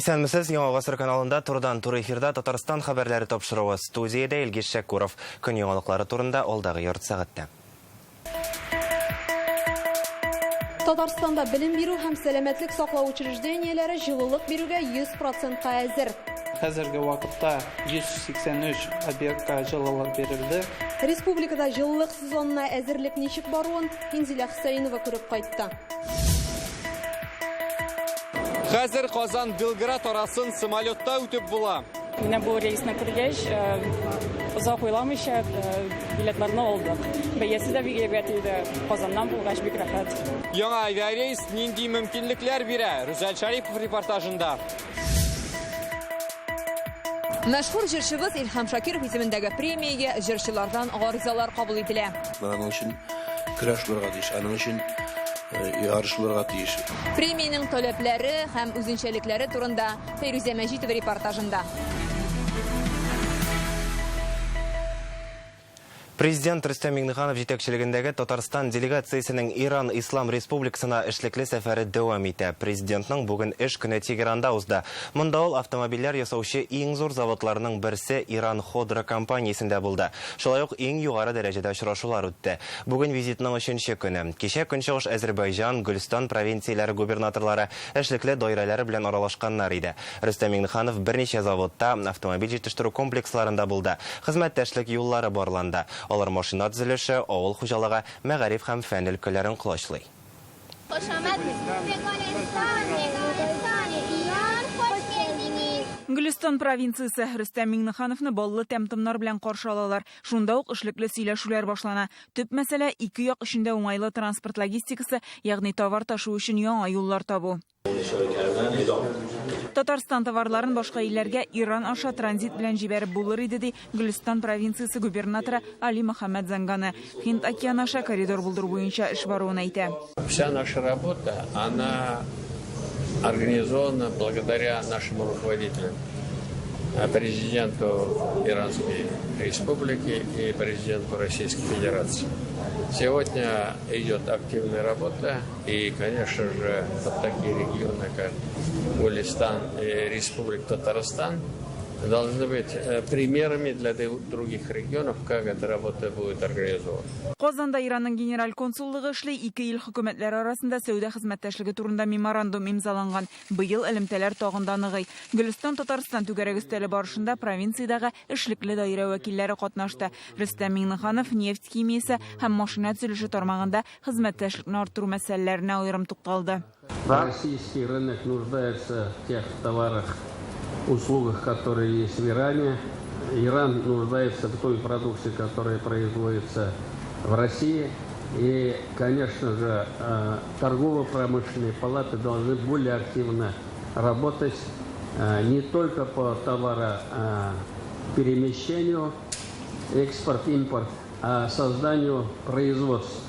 Исәнмесез, Яңа гасыр каналында турыдан-туры эфирда Татарстан хәбәрләре тапшыруы. Студиядә Илгиз Шәкүров. Көн яңалыклары турында алдагы ярты сәгатьтә. Татарстанда белем бирү һәм сәламәтлек саклау учреждениеләре җылылык бирүгә 100 процентка әзер. Хәзерге вакытта 183 объектка җылылык бирелде. Республикада җылылык сезонына әзерлек ничек баруын Инзилә Хөсәенова күреп кайтты. Хәзер Казан Белград арасын самолетта үтеп була. Менә бу рейсны күргәч, озак уйламыйча билетларны алдык. Бәясе дә бик әйбәт иде. Казаннан булгач бик рәхәт. Яңа авиарейс нинди мөмкинлекләр бирә? Рүзәл Шәрипов репортажында. Мәшһүр җырчыбыз Илһам Шакиров исемендәге премиягә җырчылардан гаризалар кабул ителә. Аның өчен көрәш булырга тиеш, аның өчен ярыш булырга тиеш. Премиянең таләпләре һәм үзенчәлекләре турында Фәйрүзә Мәҗитова репортажында. Президент Рөстәм Миңнеханов җитәкчелегендәге Татарстан делегациясенең Иран Ислам Республикасына эшлекле сәфәре дәвам итә. Президентның бүген эш көне Тегеранда узды. Монда ул автомобильләр ясаучы иң зур заводларның берсе Иран Ходро компаниясендә булды. Шулай ук иң югары дәрәҗәдә очрашулар үтте. Бүген визитның өченче көне. Кичә Көнчыгыш Әзербайҗан, Гөлстан провинцияләре губернаторлары эшлекле даирәләре белән аралашканнар иде. Рөстәм Миңнеханов берничә заводта, автомобиль җитештерү комплексларында булды. Хезмәттәшлек юллары барланды. Алар машина төзелеше, авыл хуҗалыгы, мәгариф һәм фән өлкәләрен колачлый. Гөлестан провинциясе. Рөстәм Миңнехановны баллы тәм-томнар белән каршы алалар. Шунда ук эшлекле сөйләшүләр башлана. Төп мәсьәлә, ике як өчен дә уңайлы транспорт логистикасы, ягъни товар ташу өчен яңа юллар табу. Татарстан товарларын башка илләргә Иран аша транзит белән җибәреп булыр иде, ди Гөлестан провинциясе губернаторы Али Мөхәммәд Занганы. Һинд океаны аша коридор булдыру буенча эш баруын әйтә. Вся наша работа, она организована благодаря нашему руководителю, президенту Иранской Республики и президенту Российской Федерации. Сегодня идет активная работа. И, конечно же, вот такие регионы, как Гулистан и Республика Татарстан, должны быть примерами для других регионов, как эта работа будет организована. Казанда Иранның генераль консуллыгы эшли, ике ил хөкүмәтләре арасында сәүдә хезмәттәшлеге турында меморандум имзаланган. Быел элемтәләр тагын да ныгый. Гөлестан Татарстан түгәрәк өстәле барышында провинциядәге эшлекле даирә вәкилләре катнашты. Рөстәм Миңнеханов нефть химиясе һәм машина төзелеше тармагында Хезмәттәшлекне арттыру мәсьәләләренә аерым тукталды. Российский рынок нуждается в тех товарах, услугах, которые есть в Иране. Иран нуждается в той продукции, которая производится в России. И, конечно же, торгово-промышленные палаты должны более активно работать не только по товароперемещению, экспорт-импорт, а созданию производств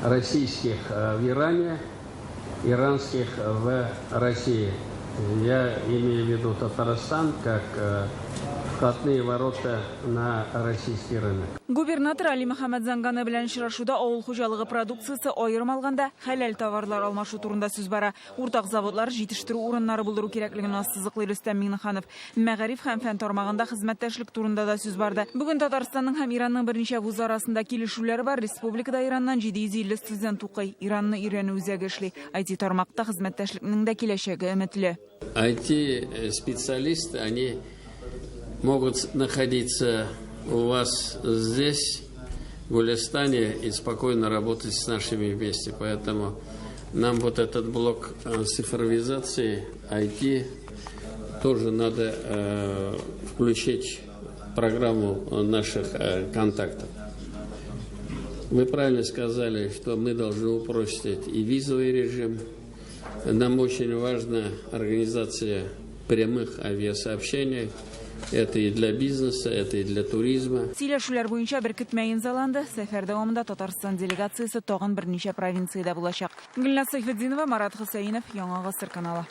российских в Иране, иранских в России. Я имею в виду Татарстан как входные ворота на российский рынок. Губернатор Али Мөхәммәд Занганы белән очрашуда авыл хуҗалыгы продукциясе, аерым алганда, хәләл товарлар алмашу турында сүз бара. Уртак заводлар, җитештерү урыннары булдыру кирәклеген ассызыклый Рөстәм Миңнеханов. Мәгариф һәм фән тармагында хезмәттәшлек турында да сүз барды. Бүген Татарстанның һәм Иранның берничә вузы арасында килешүләр бар. Республикада Ираннан 750 студент укый. Иранны өйрәнү үзәге эшли. IT тармакта хезмәттәшлекнең дә киләчәге өметле. IT-специалисты, они могут находиться у вас здесь, в Гулистане, и спокойно работать с нашими вместе. Поэтому нам вот этот блок цифровизации, IT, тоже надо включить в программу наших контактов. Вы правильно сказали, что мы должны упростить и визовый режим. Нам очень важна организация прямых авиасообщений. Это и для бизнеса, это и для туризма. Сөйләшүләр буенча беркетмә имзаланды. Сәфәр дәвамында Татарстан делегациясе тагын берничә провинциядә булачак. Гөлназ Сәйфетдинова, Марат Хөсәенов, Яңа Гасыр каналы.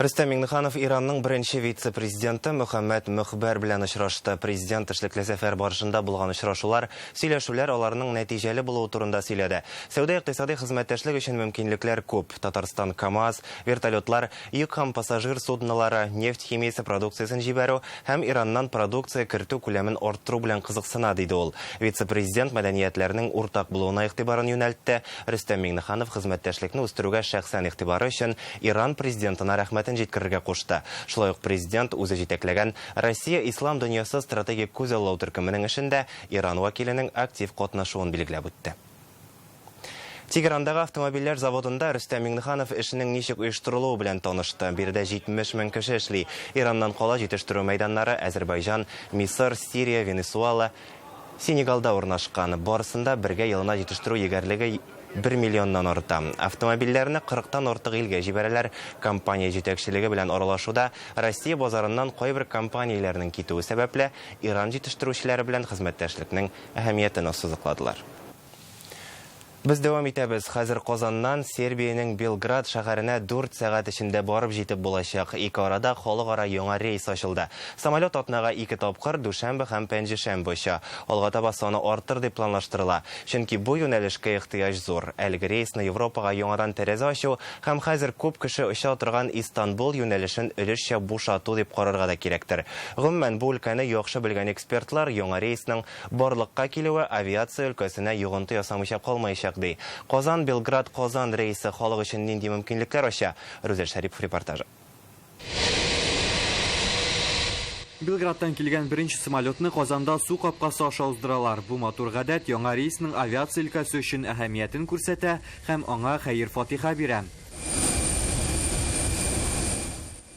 Рөстәм Миңнеханов Иранның беренче вице-президенты Мөхәммәд Мөхбәр белән очрашты. Президент эшлекле сәфәр барышында булган очрашулар, сөйләшүләр аларның нәтиҗәле булуы турында сөйләде. Сәүдә-икътисади хезмәттәшлек өчен мөмкинлекләр күп. Татарстан КАМАЗ, вертолетлар, йөк һәм пассажир суднолары, нефть химиясе продукциясен җибәрү һәм Ираннан продукция кертү күләмен арттыру белән кызыксына, диде ул. Вице-президент мәдәниятләрнең уртак булуына игътибарын юнәлтте. Рөстәм Миңнеханов хезмәттәшлекне үстерүгә шәхсән игътибары өчен Иран президентына рәхмәтен җиткерергә кушты. Шулай ук президент үзе җитәкләгән Россия-Ислам дөньясы стратегик күзаллау төркеменең эшендә Иран вәкиленең актив катнашуын билгеләп үтте. Тегерандагы автомобильләр заводында Рөстәм Миңнеханов эшенең ничек оештырылуы белән танышты. Биредә 70 мең кеше эшли. Ираннан кала җитештерү мәйданнары Әзербайҗан, Мисыр, Сирия, Венесуэла, Сенегалда урнашкан. Барысын да бергә елына җитештерү егәрлеге бер миллионнан арта. Автомобильләрне кырыктан артык илгә җибәрәләр. Компания җитәкчелеге белән аралашуда Россия базарыннан кайбер компанияләрнең китүе сәбәпле, Иран җитештерүчеләре белән хезмәттәшлекнең әһәмиятен ассызыкладылар. Без дәвам итәбез. Хәзер Казаннан Сербиянең Белград шәһәренә дүрт сәгать эчендә барып җитеп булачак. Ике арада халыкара яңа рейс ачылды. Самолет атнага ике тапкыр, дүшәмбе һәм пәнҗешәмбе оча. Алга таба саны артыр дип планлаштырыла. Чөнки бу юнәлешкә ихтыяҗ зур. Әлеге рейсны Европага яңадан тәрәзә ачу һәм хәзер күп кеше оча торган Истанбул юнәлешен өлешчә бушату дип карарга да кирәктер. Гомумән, бу өлкәне яхшы белгән экспертлар яңа рейсның Барлыкка килүе авиация өлкәсенә йогынты ясамыйча калмаячак, ди. Казан-Белград-Казан рейсы халык өчен нинди мөмкинлекләр ача? Рүзәл Шәрипов репортажы. Белградтан килгән беренче самолетны Казанда су капкасы аша уздыралар. Бу матур гадәт яңа рейсның авиация өлкәсе өчен әһәмиятен күрсәтә һәм аңа хәер-фатиха бирә.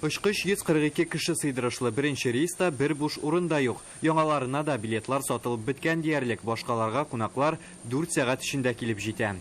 Очкыч 142 кеше сыйдырышлы. Беренче рейста бер буш урын да юк. Яңаларына да билетлар сатылып беткән диярлек, башкаларга кунаклар дүрт сәгать эчендә килеп җитә.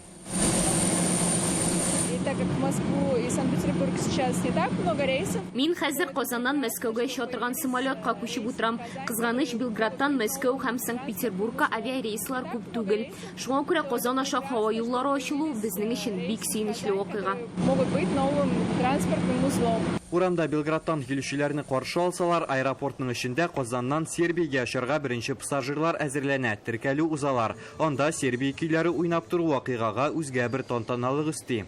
Мин хәзер Казаннан Мәскәүгә оча торган самолетка күчеп утырам. Кызганыч, Белградтан Мәскәү һәм Санкт-Петербургка авиарейслар күп түгел. Шуңа күрә Казан аша һава юллары ачылу безнең өчен бик сөенечле вакыйга. Могут быть новым транспортным узлом. Урамда Белградтан килүчеләрне каршы алсалар, аэропортның эчендә Казаннан Сербиягә очарга беренче пассажирлар әзерләнә, теркәлү узалар. Анда Сербия көйләре уйнап тору вакыйгага үзгә бер тантаналык өсти.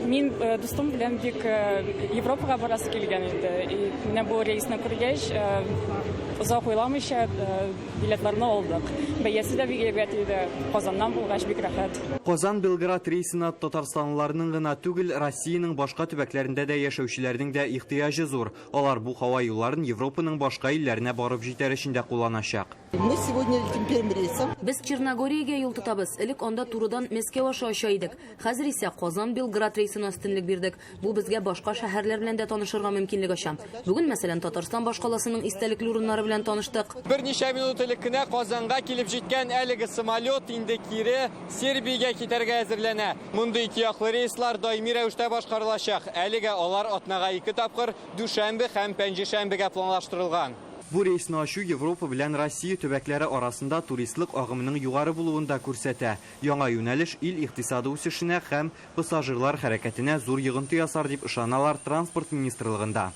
Мин э, дустым белән бик э, Европага барасы килгән иде. И менә бу рейсны күргәч, э, озак уйламыйча билетларны алдык. Бәясе дә бик әйбәт иде. Казаннан булгач бик рәхәт. Казан-Белград рейсына татарстанлыларның гына түгел, Россиянең башка төбәкләрендә дә яшәүчеләрнең дә ихтыяҗы зур. Алар бу һава юлларын Европаның башка илләренә барып җитәр өчен дә кулланачак. Мы сегодня летим первым рейсом. Без Черногориягә юл тотабыз. Элек анда турыдан Мәскәү аша оча идек. Хәзер исә Казан-Белград рейсына өстенлек бирдек. Бу безгә башка шәһәрләр белән дә танышырга мөмкинлек ача. Бүген, мәсәлән, Татарстан башкаласының истәлекле урыннары белән таныштык. Берничә минут элек кенә Казанга килеп җиткән әлеге самолет инде кире Сербиягә китәргә әзерләнә. Мондый ике яклы рейслар даими рәвештә башкарылачак. Әлегә алар атнага ике тапкыр, дүшәмбе һәм пәнҗешәмбегә планлаштырылган. Бу рейсны ачу Европа белән Россия төбәкләре арасында туристлык агымының югары булуын да күрсәтә. Яңа юнәлеш ил икътисады үсешенә һәм пассажирлар хәрәкәтенә зур йогынты ясар, дип ышаналар Транспорт министрлыгында.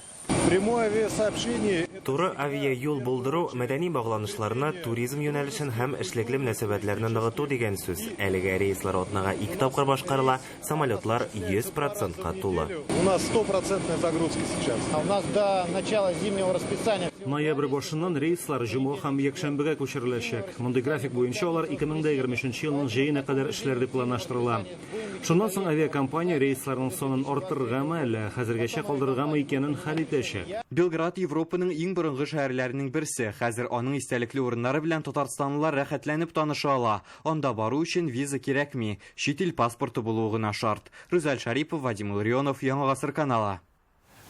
Прямое авиасообщение. Туры авиаюл булдыру мәдәни багланышларны, туризм юнәлешен һәм эшлекле мөнәсәбәтләрне ныгыту дигән сүз. Әлегә рейслар атнага ике тапкыр башкарыла, Самолетлар 100 процентка тулы. У нас стопроцентная загрузка сейчас. У нас до начала зимнего расписания. Ноябрь башыннан рейслар җомга һәм якшәмбегә күчереләчәк. Мондый график буенча алар 2023 елның җәенә кадәр эшләр дип планлаштырыла. Шуннан соң авиакомпания рейсларның санын арттырыргамы, әллә хәзергәчә калдырыргамы икәнен хәл итәчәк. Белград Европаның иң борынгы шәһәрләренең берсе. Хәзер аның истәлекле урыннары белән татарстанлылар рәхәтләнеп таныша ала. Анда бару өчен виза кирәкми. Чит ил паспорты булуы гына шарт. Рүзәл Шәрипов, Вадим Илларионов, Яңа Гасыр каналы.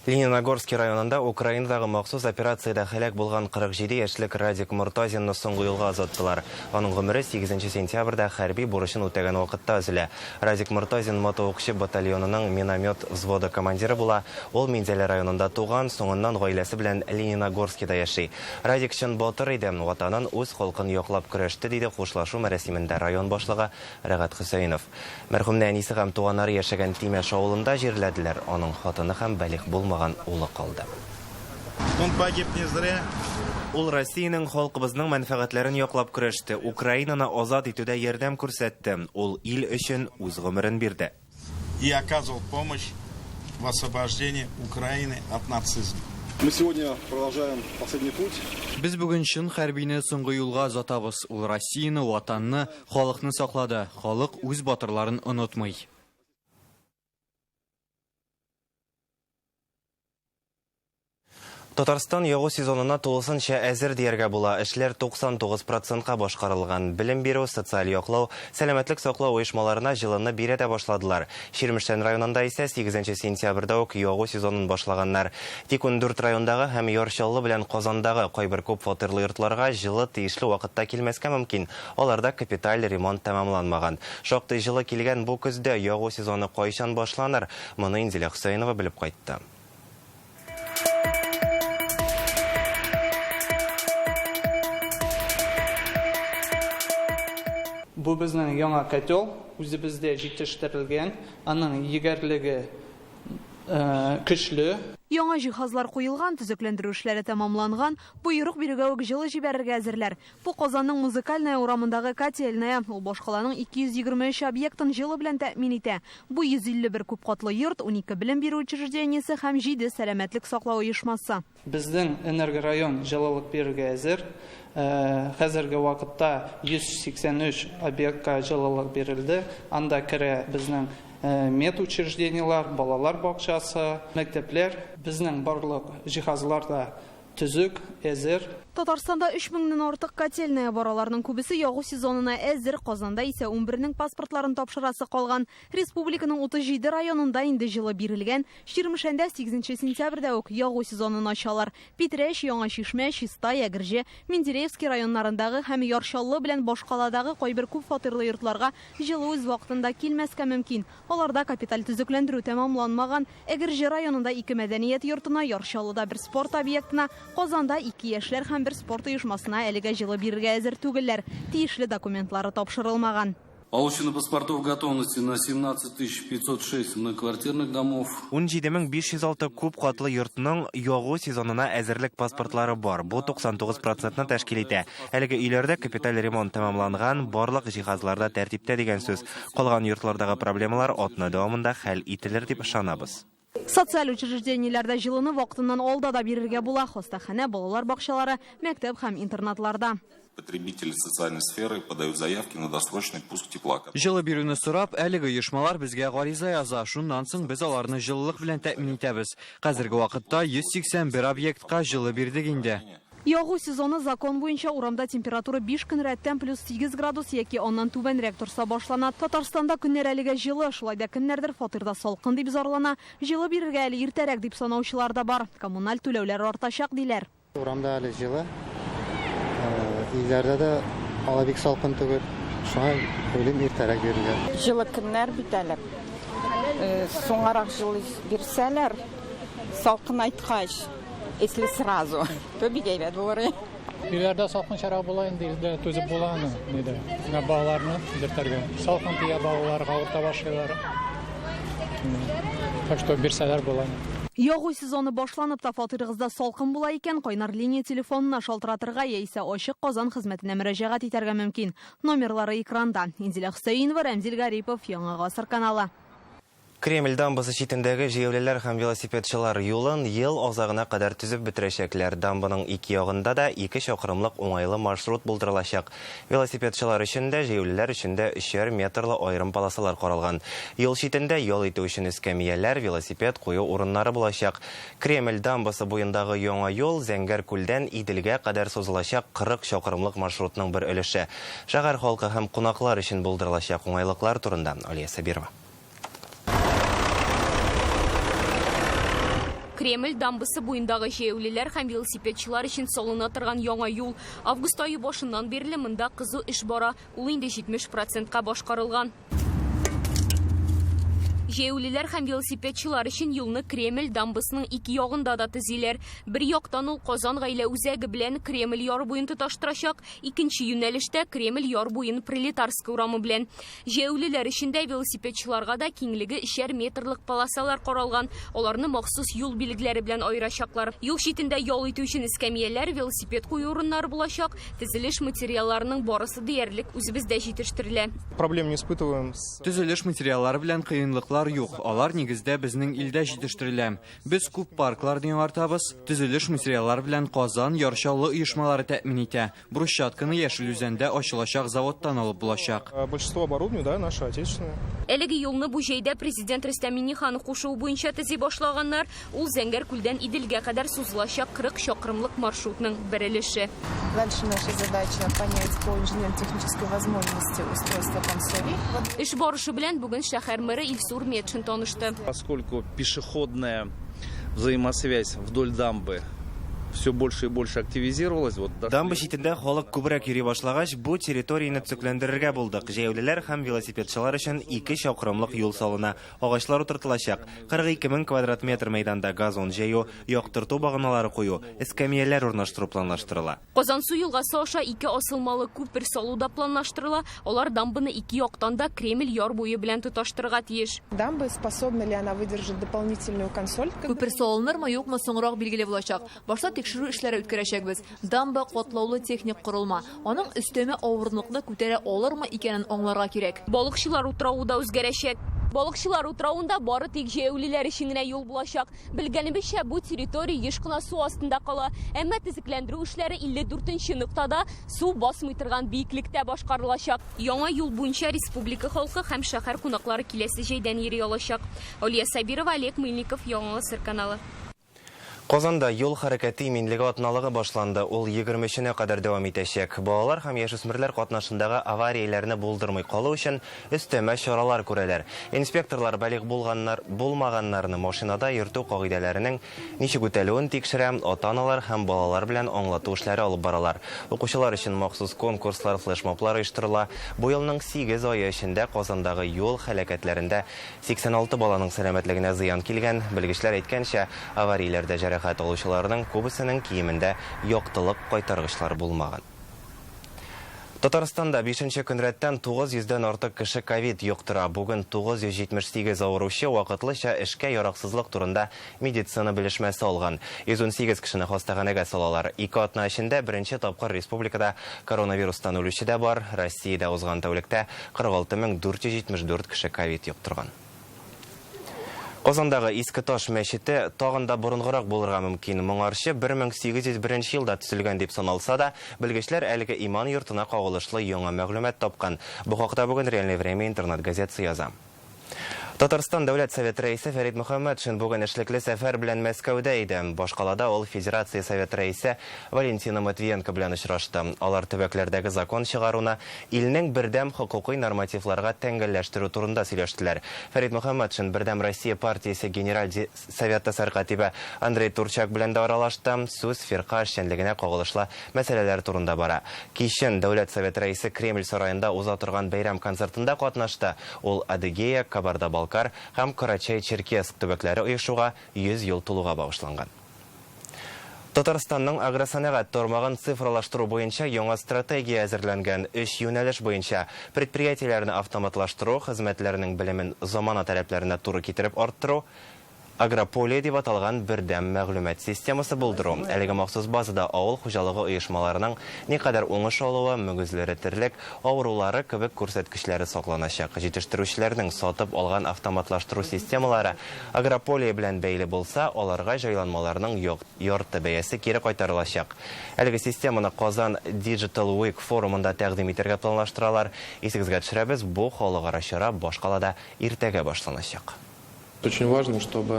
Лениногорский районында Украинадагы махсус операциядә һәлак булган 47 яшьлек Радик Мортазинны соңгы юлга озаттылар. Аның гомере 8 сентябрьдә хәрби бурычын үтәгән вакытта өзелә. Радик Мортазин мотоукчы батальонының миномет взводы командиры була. Ул Минзәлә районында туган, соңыннан гаиләсе белән Лениногорскида яши. Радик чын батыр иде, Ватанын, үз халкын яклап көрәште, диде хушлашу мәрасимендә район башлыгы Рәгать Хөсәенов. Мәрхүмне әнисе һәм туганнары яшәгән Тимәш авылында җирләделәр. Аның хатыны һәм балигъ булмаган улы калды. Он погиб не зря. Ул Россиянең, халкыбызның мәнфәгатьләрен яклап көрәште, Украинаны азат итүдә ярдәм күрсәтте. Ул ил өчен үз гомерен бирде. И оказывал помощь в освобождении Украины от нацизма. Мы сегодня провожаем последний путь. Без бүген чын хәрбине соңгы юлга озатабыз. Ул Россияне, Ватанны, халыкны саклады. Халык үз батырларын онытмый. Татарстан ягу сезонына тулысынча әзер дияргә була. Эшләр 99 процентка башкарылган. Белем бирү, социаль яклау, сәламәтлек саклау оешмаларына җылыны бирә дә башладылар. Чирмешән районында исә 8 сентябрьдә үк ягу сезонын башлаганнар. Тик 14 райондагы һәм Яр Чаллы белән Казандагы кайбер күп фатирлы йортларга җылы тиешле вакытта килмәскә мөмкин. Аларда капиталь ремонт тәмамланмаган. Шактый җылы килгән бу көздә ягу сезоны кайчан башланыр? Моны Инзилә Хөсәенова белеп кайтты. Бу безнең яңа котел, үзебездә җитештерелгән, аның егәрлеге көчле. Яңа җиһазлар куелган, төзекләндерү эшләре тәмамланган, боерык бирүгә үк җылы җибәрергә әзерләр. Бу Казанның Музыкальная урамындагы котельная. Ул башкаланың 223 объектын җылы белән тәэмин итә. Бу 151 күпкатлы йорт, 12 белем бирү учреждениесе һәм 7 сәламәтлек саклау оешмасы. Безнең энергорайон җылылык бирергә әзер. Хәзерге вакытта 183 объектка җылылык бирелде. Анда керә безнең медучреждениеләр, балалар бакчасы, мәктәпләр. Безнең барлык җиһазлар да төзек, әзер. Татарстанда 3 меңнән артык котельная бар. Аларның күбесе ягу сезонына әзер. Казанда исә 11-нең паспортларын тапшырасы калган. Республиканың 37 районында инде җылы бирелгән. Чирмешәндә 8 сентябрьдә үк ягу сезонын ачалар. Питрәч, Яңа Чишмә, Чистай, Әгерҗе, Менделеевский районнарындагы һәм Яр Чаллы белән башкаладагы кайбер күп фатирлы йортларга җылы үз вакытында килмәскә мөмкин. Аларда капиталь төзекләндерү тәмамланмаган. Әгерҗе районында 2 мәдәният йортына, Яр Чаллыда бер спорт объектына, Казанда 2 яшьләр һәм бер спорт оешмасына әлегә җылы бирергә әзер түгелләр. Тиешле документлары тапшырылмаган. Получено паспортов готовности на 17 506 многоквартирных домов. 17506 күп катлы йортның ягу сезонына әзерлек паспортлары бар. Бу 99 процентны тәшкил итә. Әлеге өйләрдә капиталь ремонт тәмамланган, барлык җиһазлар да тәртиптә дигән сүз. Калган йортлардагы проблемалар атна дәвамында хәл ителер дип ышанабыз. Социаль учреждениеләрдә җылыны вакытыннан алда да бирергә була. Хастаханә, балалар бакчалары, мәктәп һәм интернатларда. Потребители социальной сферы подают заявки на досрочный пуск тепла. Җылы бирүне сорап, әлеге оешмалар безгә гариза яза. Шуннан соң без аларны җылылык белән тәэмин итәбез. Хәзерге вакытта 181 объектка җылы бирдек инде. Ягу сезоны закон буенча урамда температура 5 көн рәттән плюс 8 градус яки аннан түбәнрәк торса башлана. Татарстанда көннәр әлегә җылы, шулай да кемнәрдер фатирда салкын дип зарлана. Җылы бирергә әле иртәрәк дип санаучылар да бар. Коммуналь түләүләр артачак диләр. Урамда әле җылы. Өйләрдә дә алай бик салкын түгел. Шуңа уйлыйм иртәрәк бирергә. Җылы көннәр бит әле. Соңарак җылы бирсәләр, салкынайткач, если сразу, то бик әйбәт булыр. Өйләрдә салкынчарак була инде, өйдә түзеп була аны, нидә. Менә балаларны йөртергә. Салкын тия балаларга авырта башлыйлар. Так что бирсәләр була. Ягу сезоны башланып та фатирыгызда салкын була икән, кайнар линия телефонына шалтыратырга яисә Ачык Казан хезмәтенә мөрәҗәгать итәргә мөмкин. Номерлары экранда. Инзилә Хөсәенова, Рәмзил Гарипов, Яңа Гасыр каналы. Кремль дамбасы читендәге җәяүлеләр һәм велосипедчылар юлын ел азагына кадәр төзеп бетерәчәкләр. Дамбаның ике ягында да 2 чакрымлык уңайлы маршрут булдырылачак. Велосипедчылар өчен дә, җәяүлеләр өчен дә 3 метрлы аерым полосалар каралган. Юл читендә ял итү өчен эскәмияләр, велосипед кую урыннары булачак. Кремль дамбасы буендагы яңа юл Зәңгәр күлдән Иделгә кадәр сузылачак 40 чакрымлык маршрутның бер өлеше. Шәһәр халкы һәм кунаклар өчен булдырылачак уңайлыклар турында Алия Сабирова. Кремль дамбасы буендагы җәяүлеләр һәм велосипедчылар өчен салына торган яңа юл. Август ае башыннан бирле монда кызу эш бара. Ул инде 70 процентка башкарылган. Җәяүлеләр һәм велосипедчылар өчен юлны Кремль дамбасының ике ягында да төзиләр. Бер яктан ул Казан гаилә үзәге белән Кремль яр буен тоташтырачак, икенче юнәлештә Кремль яр буен Пролетарская урамы белән. Җәяүлеләр өчен дә, велосипедчыларга да киңлеге өчәр метрлык полосалар каралган. Аларны махсус юл билгеләре белән аерачаклар. Юл читендә ял итү өчен эскәмияләр, велосипед кую урыннары булачак. Төзелеш материалларының барысы диярлек үзебездә җитештерелә. Проблем не испытываем. Төзелеш материаллары белән кыенлыклар юк. Алар нигездә безнең илдә җитештерелә. Без күп паркларны яңартабыз. Төзелеш материаллары белән Казан, Яр Чаллы оешмалары тәэмин итә. Брусчатканы Яшел Үзәндә ачылачак заводтан алып булачак. Большинство оборудования, да, наше отечественное. Әлеге юлны бу җәйдә президент Рөстәм Миңнеханов кушуы буенча төзи башлаганнар. Ул Зәңгәр күлдән Иделгә кадәр сузылачак 40 чакрымлык маршрутның бер өлеше. Дальше наша задача понять по инженерно-технической возможности устройства консолей. Эш барышы белән бүген шәһәр мэры Илсур Метшин танышты. Поскольку пешеходная взаимосвязь вдоль дамбы все больше и больше активизировалась. Вот дошли. Дамба читендә халык күбрәк йөри башлагач, бу территорияне төзекләндерергә булдык. Җәяүлеләр һәм велосипедчылар өчен 2 чакрымлык юл салына. Агачлар утыртылачак. 42 мең квадрат метр мәйданда газон җәю, яктырту баганалары кую, эскәмияләр урнаштыру планлаштырыла. Казансу елгасы аша 2 асылмалы күпер салу да планлаштырыла. Алар дамбаны ике яктан да Кремль яр буе белән тоташтырырга тиеш. Дамба, способна ли она выдержать дополнительную консоль? Күпер салынырмы, юкмы, соңрак билгеле булачак. Башта тикшерү эшләре үткәрәчәкбез. Дамба катлаулы техник корылма. Аның өстәмә авырлыкны күтәрә алырмы икәнен аңларга кирәк. Балыкчылар утравы да үзгәрәчәк. Балыкчылар утравында бары тик җәяүлеләр өчен генә юл булачак. Белгәнебезчә, бу территория еш кына су астында кала. Әмма төзекләндерү эшләре илле дүртенче ноктада су басмый торган биеклектә башкарылачак. Яңа юл буенча республика халкы һәм шәһәр кунаклары киләсе җәйдән йөри алачак. Алия Сабирова, Олег Мыльников, Яңа Гасыр каналы. Казанда юл хәрәкәте иминлеге атналыгы башланды. Ул егерме өченә кадәр дәвам итәчәк. Балалар һәм яшүсмерләр катнашындагы аварияләрне булдырмый калу өчен өстәмә чаралар күрәләр. Инспекторлар балигъ булганнар, булмаганнарны машинада йөртү кагыйдәләренең ничек үтәлүен тикшерә, ата-аналар һәм балалар белән аңлату эшләре алып баралар. Укучылар өчен махсус конкурслар, флешмоблар оештырыла. Бу елның 8 ае эчендә Казандагы юл һәлакәтләрендә 86 баланың сәламәтлегенә зыян килгән. Белгечләр әйткәнчә, аварияләрдә җәрәхәт алучыларның күбесенең киемендә яктылык кайтаргычлар булмаган. Татарстанда бишенче көн рәттән тугыз йөздән артык кеше ковид йоктыра. Бүген 978 авыручы вакытлыча эшкә яраксызлык турында медицина белешмәсе алган. 118 кешене хастаханәгә салалар. Ике атна эчендә беренче тапкыр республикада коронавирустан үлүче дә бар. Россиядә узган тәүлектә кырык алты мең дүрт йөз җитмеш дүрт кеше ковид йоктырган. Казандагы Иске Таш мәчете тагын да борынгырак булырга мөмкин. Моңарчы бер мең сигез йөз беренче елда төзелгән дип саналса да, белгечләр әлеге иман йортына кагылышлы яңа мәгълүмат тапкан. Бу хакта бүген Реальное время интернет газетасы яза. Татарстан Дәүләт Советы рәисе Фәрит Мөхәммәтшин бүген эшлекле сәфәр белән Мәскәүдә иде. Башкалада ул Федерация Советы рәисе Валентина Матвиенко белән очрашты. Алар төбәкләрдәге закон чыгаруны илнең бердәм хокукый нормативларга тәңгәлләштерү турында сөйләштеләр. Фәрит Мөхәммәтшин Бердәм Россия партиясе Генераль Советы сәркатибе Андрей Турчак белән дә аралашты. Сүз фирка эшчәнлегенә кагылышлы мәсьәләләр турында бара. Кичен Дәүләт Советы рәисе Кремль сараенда уза торган бәйрәм концертында катнашты. Ул Адыгея, Кабарда-Балкар һәм Карачай-Черкесск төбәкләре оешуга 100 ел тулуга багышланган. Татарстанның агросәнәгать тармагын цифралаштыру буенча яңа стратегия әзерләнгән. Өч юнәлеш буенча предприятиеләрне автоматлаштыру, хезмәтләрнең белемен замана таләпләренә туры китереп арттыру, Агрополия дип аталган бердәм мәгълүмат системасы булдыру. Әлеге махсус базада авыл хуҗалыгы оешмаларының никадәр уңыш алуы, мөгезләре терлек, авырулары кебек күрсәткечләре сакланачак. Җитештерүчеләрнең сатып алган автоматлаштыру системалары Агрополия белән бәйле булса, аларга җайланмаларның ярты бәясе кире кайтарылачак. Әлеге системаны Казан Digital Week форумында тәкъдим итәргә планлаштыралар. Исегезгә төшерәбез, бу халыкара чара башкалада иртәгә башланачак. Очень важно, чтобы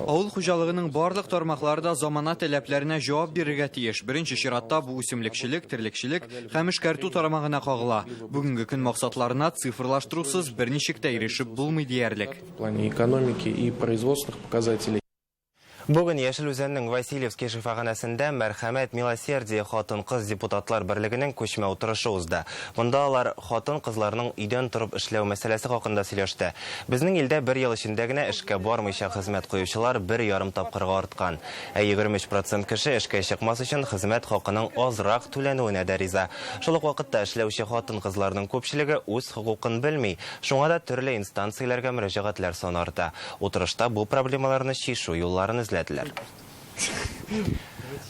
Авыл хуҗалыгының барлык тармаклары да замана таләпләренә җавап бирергә тиеш. Беренче чиратта бу үсемлекчелек, терлекчелек һәм эшкәртү тармагына кагыла. Бүгенге көн максатларына цифрлаштырусыз берничек тә ирешеп булмый диярлек. В плане экономики и производственных показателей. Бүген Яшел Үзәннең Васильевский шифаханәсендә Мәрхәмәт Милосердие хатын-кыз депутатлар берлегенең күчмә утырышы узды. Монда алар хатын-кызларның өйдән торып эшләү мәсьәләсе хакында сөйләште. Безнең илдә бер ел эчендә генә эшкә бармыйча хезмәт куючылар бер ярым тапкырга арткан. Ә 23 процент кеше эшкә чыкмас өчен хезмәт хакының азрак түләнүенә дә риза. Шул ук вакытта эшләүче хатын-кызларның күпчелеге үз хокукын белми, шуңа да төрле инстанцияләргә мөрәҗәгатьләр саны арта. Утырышта бу проблемаларны чишү юлларын эзләделәр.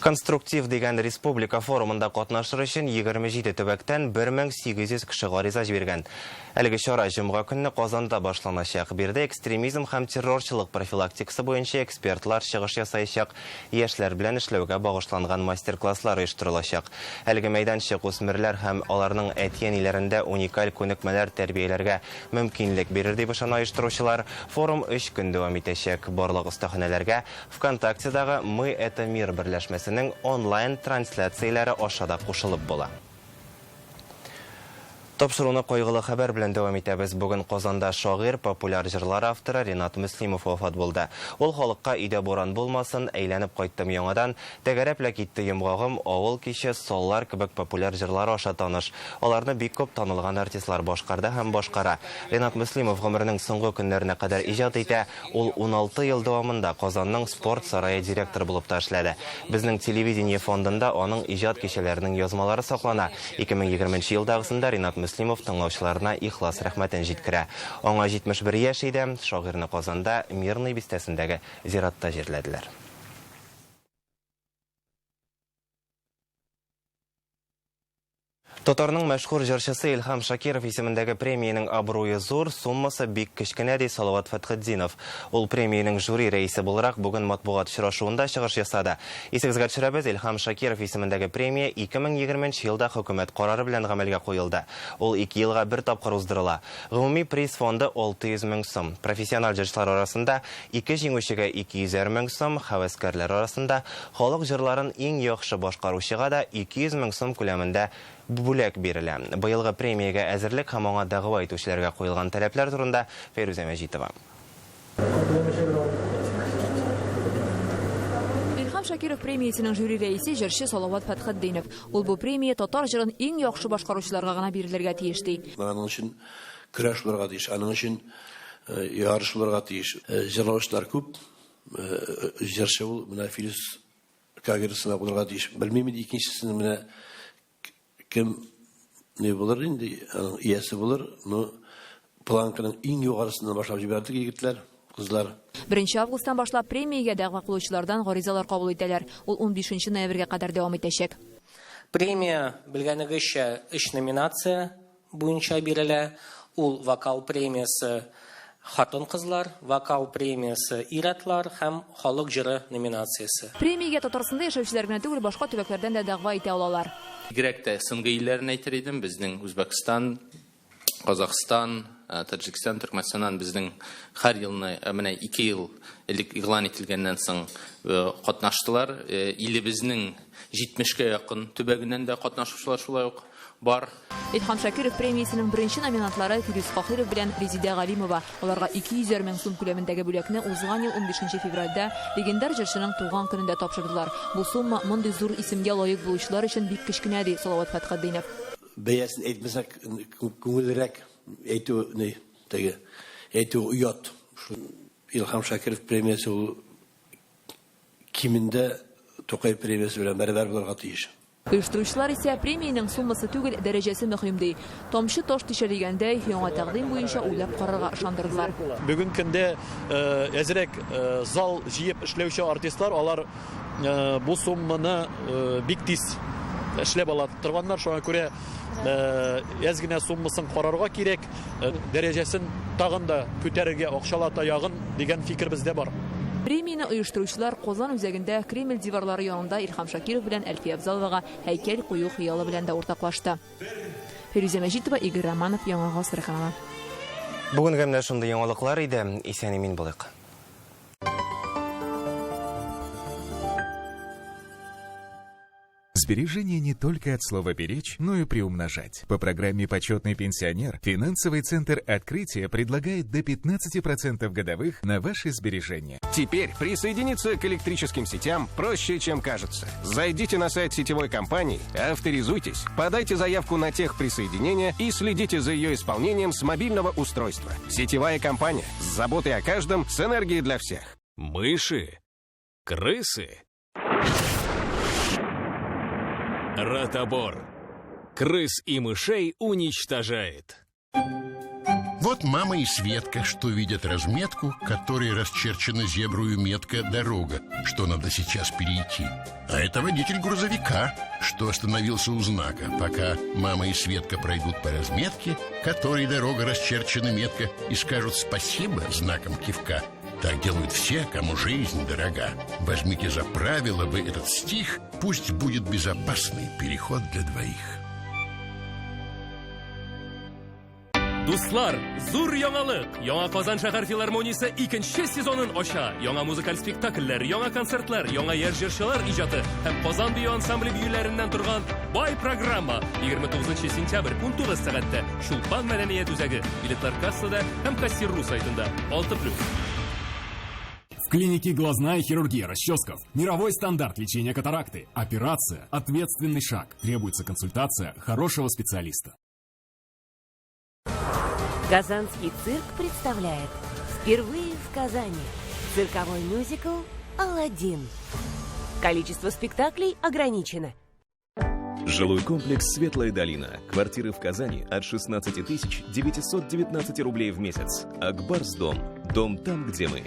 Конструктив дигән республика форумында катнашыр өчен 27 төбәктән 1800 кеше гариза җибәргән. Әлеге чара җомга көнне Казанда башланачак. Биредә экстремизм һәм террорчылык профилактикасы буенча экспертлар чыгыш ясаячак, яшьләр белән эшләүгә багышланган мастер-класслар оештырылачак. Әлеге мәйданчык үсмерләр һәм аларның әти-әниләрендә уникаль күнекмәләр тәрбияләргә мөмкинлек бирер дип ышана оештыручылар. Форум өч көн дәвам итәчәк. Барлык остаханәләргә ВКонтактедагы Мы это мир берләшмәсенең онлайн трансляцияләре аша да кушылып була. Тапшыруны кайгылы хәбәр белән дәвам итәбез. Бүген Казанда шагыйрь, популяр җырлар авторы Ринат Мөслимов вафат булды. Ул халыкка Өйдә буран булмасын, Әйләнеп кайттым яңадан, Тәгәрәп лә китте йомгагым, Авыл киче, Саллар кебек популяр җырлары аша таныш. Аларны бик күп танылган артистлар башкарды һәм башкара. Ринат Мөслимов гомеренең соңгы көннәренә кадәр иҗат итә. Ул 16 ел дәвамында Казанның спорт сарае директоры булып та эшләде. Безнең телевидение фондында аның иҗат кичәләренең язмалары саклана. 2020 нче елдагысында Ринат Мөслимов тыңлаучыларына ихлас рәхмәтен җиткерә. Аңа 71 яшь иде. Шагыйрьне Казанда Мирный бистәсендәге зиратта җирләделәр. Татарның мәшһүр җырчысы Илһам Шакиров исемендәге премиянең абруе зур, суммасы бик кечкенә, ди Салават Фәтхетдинов. Ул премиянең жюри рәисе буларак бүген матбугат очрашуында чыгыш ясады. Исегезгә төшерәбез, Илһам Шакиров исемендәге премия 2020 нче елда хөкүмәт карары белән гамәлгә куелды. Ул ике елга бер тапкыр уздырыла. Гомуми приз фонды 600 мең сум. Профессиональ җырчылар арасында ике җиңүчегә 200 әр мең сум, һәвәскәрләр арасында халык җырларын иң яхшы башкаручыга да 200 мең сум күләмендә бүләк бирелә. Быелгы премиягә әзерлек һәм аңа дәгъва итүчеләргә куелган таләпләр турында Фәйрүзә Мәҗитова. Илһам Шакиров премиясенең жюри рәисе җырчы Салават Фәтхетдинов. Ул бу премия татар җырын иң яхшы башкаручыларга гына бирелергә тиеш ди. Аның өчен көрәш булырга тиеш, аның өчен ярыш булырга тиеш. Җырлаучылар күп, җырчы ул менә Филүс Кагир сынап булырга тиеш. Белмим инде икенчесенең менә кем ни булыр инде, аның иясе булыр. Но планканың иң югарысыннан башлап җибәрдек, егетләр, кызлар. Беренче августтан башлап премиягә дәгъва кылучылардан гаризалар кабул итәләр. Ул унбишенче ноябрьгә кадәр дәвам итәчәк. Премия, белгәнегезчә, өч номинация буенча бирелә. Ул вокал премиясе хатын-кызлар, вокал премиясе ир-атлар һәм халык җыры номинациясе. Премиягә Татарстанда яшәүчеләр генә түгел, башка төбәкләрдән дә дәгъва итә алалар. Бигрәк тә СНГ илләрен әйтер идем, безнең Үзбәкстан, Казахстан, Таҗикстан, Төркмәнстаннан безнең һәр елны, менә ике ел элек игълан ителгәннән соң катнаштылар. Илебезнең 70-кә якын төбәгеннән дә катнашучылар шулай ук бар. Илһам Шакиров премиясенең беренче номинантлары Филүс Каһиров белән Резидә Галимова. Аларга 200 әр мең сум күләмендәге бүләкне узган ел унбишенче февральдә легендар җырчының туган көнендә тапшырдылар. Бу сумма мондый зур исемгә лаек булучылар өчен бик кечкенә, ди Салават Фәтхетдинов. Бәясен әйтмәсәк, күңеллерәк әйтү ни, теге, әйтү оят. Шул Илһам Шакиров премиясе ул кимендә Тукай премиясе белән бәрабәр булырга тиеш. Оештыручылар исә премиянең суммасы түгел, дәрәҗәсе мөһим ди. Тамчы таш тишә дигәндәй, яңа тәкъдим буенча уйлап карарга ышандырдылар. Бүген көндә әзрәк зал җыеп эшләүче артистлар, алар бу сумманы бик тиз эшләп ала торганнар. Шуңа күрә әз генә суммасын карарга кирәк, дәрәҗәсен тагын да күтәрергә, акчалата ягын дигән фикер бездә бар. Премияне оештыручылар Казан үзәгендә Кремль диварлары янында Илһам Шакиров белән Әлфия Абзаловага һәйкәл кую хыялы белән дә уртаклашты. Фирүзә Мәҗитова, Игорь Романов, Яңа Гасыр каналы. Бүгенгә менә шундый яңалыклар иде. Исән-имин булыйк. Сбережение не только от слова «беречь», но и приумножать. По программе «Почетный пенсионер» финансовый центр «Открытие» предлагает до 15% годовых на ваши сбережения. Теперь присоединиться к электрическим сетям проще, чем кажется. Зайдите на сайт сетевой компании, авторизуйтесь, подайте заявку на техприсоединение и следите за ее исполнением с мобильного устройства. Сетевая компания с заботой о каждом, с энергией для всех. Мыши, крысы. Ротобор. Крыс и мышей уничтожает. Вот мама и Светка, что видят разметку, которой расчерчена зебрую метка дорога, что надо сейчас перейти. А это водитель грузовика, что остановился у знака, пока мама и Светка пройдут по разметке, которой дорога расчерчена метка, и скажут спасибо знаком кивка. Так делают все, кому жизнь дорога. Возьмите за правило вы этот стих, пусть будет безопасный переход для двоих. Дуслар, зур яңалык! Яңа Казан шәһәр филармониясе икенче сезонын ача. Яңа музыкаль спектакльләр, яңа концертлар, яңа яшь җырчылар иҗаты һәм Казан бию ансамбле биюләреннән торган бай программа. 29 сентябрь 19 сәгатьтә Чулпан мәдәният үзәге. Билетлар кассада һәм кассир.ру сайтында. 6+. В клинике «Глазная хирургия Расческов» мировой стандарт лечения катаракты. Операция – ответственный шаг. Требуется консультация хорошего специалиста. Казанский цирк представляет впервые в Казани цирковой мюзикл «Аладдин». Количество спектаклей ограничено. Жилой комплекс «Светлая долина». Квартиры в Казани от 16 919 рублей в месяц. Акбарс дом. Дом там, где мы.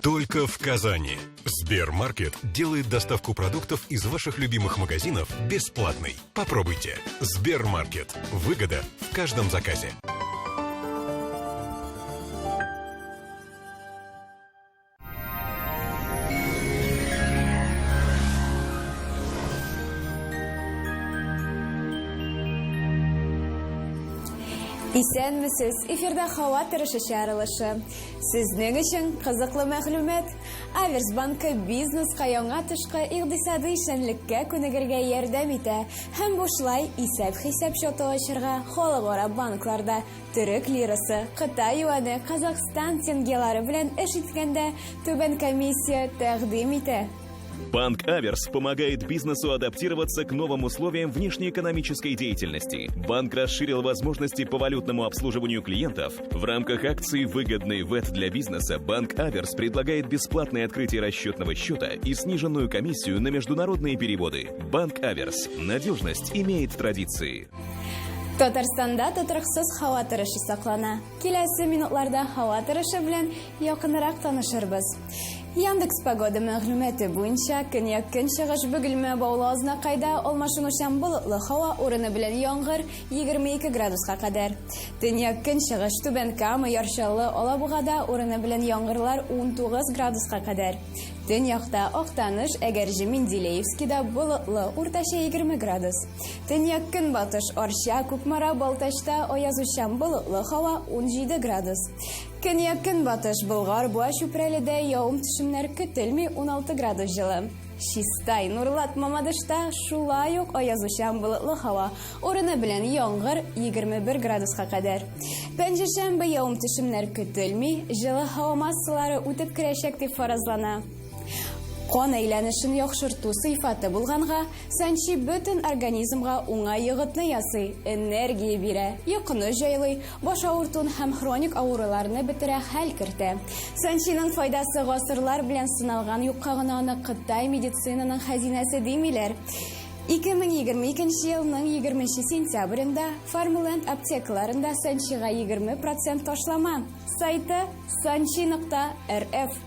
Только в Казани. Сбермаркет делает доставку продуктов из ваших любимых магазинов бесплатной. Попробуйте. Сбермаркет. Выгода в каждом заказе. Исәнмесез, эфирда һава торышы чыгарылышы. Сезнең өчен кызыклы мәгълүмат. Аверс банкы бизнеска яңа тышкы икътисадый эшчәнлеккә күнегергә ярдәм итә һәм бушлай исәп-хисап счеты ачырга халыкара банкларда төрек лирасы, Кытай юане, Казахстан тенгелары белән эш иткәндә түбән комиссия тәкъдим итә. Банк Аверс помогает бизнесу адаптироваться к новым условиям внешнеэкономической деятельности. Банк расширил возможности по валютному обслуживанию клиентов. В рамках акции «Выгодный ВЭТ для бизнеса» Банк Аверс предлагает бесплатное открытие расчетного счета и сниженную комиссию на международные переводы. Банк Аверс. Надежность имеет традиции. Татарстанда тотрыксыз һава торышы саклана. Киләсе минутларда һава торышы белән якынрак танышырбыз. Яндекс Погода мәгълүматы буенча көньяк-көнчыгыш Бөгелмә Баулы Азнакайда алмашынучан болытлы һава урыны белән яңгыр 22 градуска кадәр. Төньяк-көнчыгыш Түбән Кама, Яр Чаллы, Алабугада урыны белән яңгырлар 19 градуска кадәр. Төньякта Актаныш, Әгерҗе, Менделеевскида болытлы, уртача 20 градус. Төньяк-көнбатыш Арча, Кукмара, Балтачта аязучан болытлы һава 17 градус. Көньяк-көнбатыш Болгар, Буа, Чүпрәледә явым-төшемнәр көтелми 16 градус җылы. Чистай, Нурлат, Мамадышта шулай ук аязучан болытлы һава, урыны белән яңгыр 21 градуска кадәр. Пәнҗешәмбе явым-төшемнәр көтелми, җылы һава массалары үтеп керәчәк дип фаразлана. Кан әйләнешен яхшырту сыйфаты булганга, санчи бөтен организмга уңай йогынты ясый, энергия бирә, йокыны җайлый, баш авыртуын һәм хроник авыруларны бетерә, хәл кертә. Санчиның файдасы гасырлар белән сыналган, юкка гына аны Кытай медицинаның хәзинәсе димиләр. 2022 елның 20 сентябрендә Фармленд аптекаларында Санчига 20% ташлама. Сайты sanchi.rf.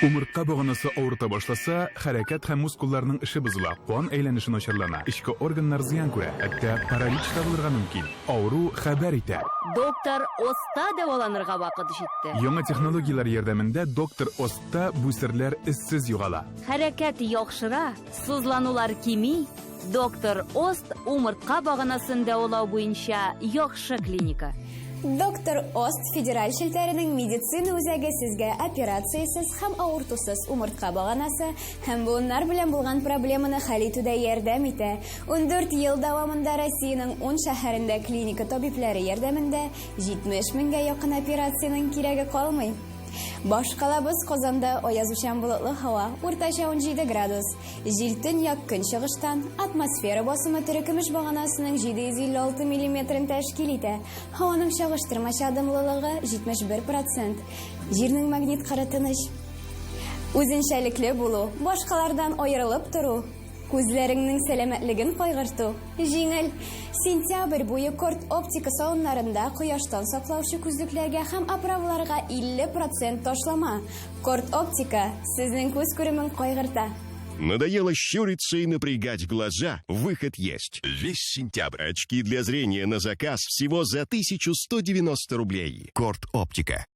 Умыртка баганасы авырта башласа, хәрәкәт һәм мускулларның эше бозыла, кан әйләнеше начарлана, эчке органнар зыян күрә, хәтта паралич та булырга мөмкин. Авыру хәбәр итә. Доктор Оста дәваланырга вакыт җитте. Яңа технологияләр ярдәмендә доктор Оста бу серләр эзсез югала. Хәрәкәт яхшыра, сызланулар кими. Доктор Ост умыртка баганасын дәвалау буенча яхшы клиника. Доктор Ост федераль челтәренең медицина үзәге сезгә операциясез һәм авыртусыз умыртка баганасы һәм буыннар белән булган проблеманы хәл итүдә ярдәм итә. 14 ел дәвамында Россиянең 10 шәһәрендә клиника табибләре ярдәмендә 70 меңгә якын операциянең кирәге калмый. Башкалабыз Казанда аязучан болытлы һава, уртача 17 градус. Җил төньяк көнчыгыштан, атмосфера басымы терекөмеш баганасының 756 миллиметрын тәшкил итә. Һаваның чагыштырмача дымлылыгы 71 процент. Җирнең магнит кыры тыныч. Үзенчәлекле булу, башкалардан аерылып тору, күзләреңнең сәламәтлеген кайгырту җиңел. Сентябрь буе Корт оптика салоннарында кояштан саклаучы күзлекләргә һәм оправаларга 50 процент ташлама. Корт оптика сезнең күз күремен кайгырта. Надоело щуриться и напрягать глаза? Выход есть. Весь сентябрь очки для зрения на заказ всего за 1190 рублей. Корт Оптика.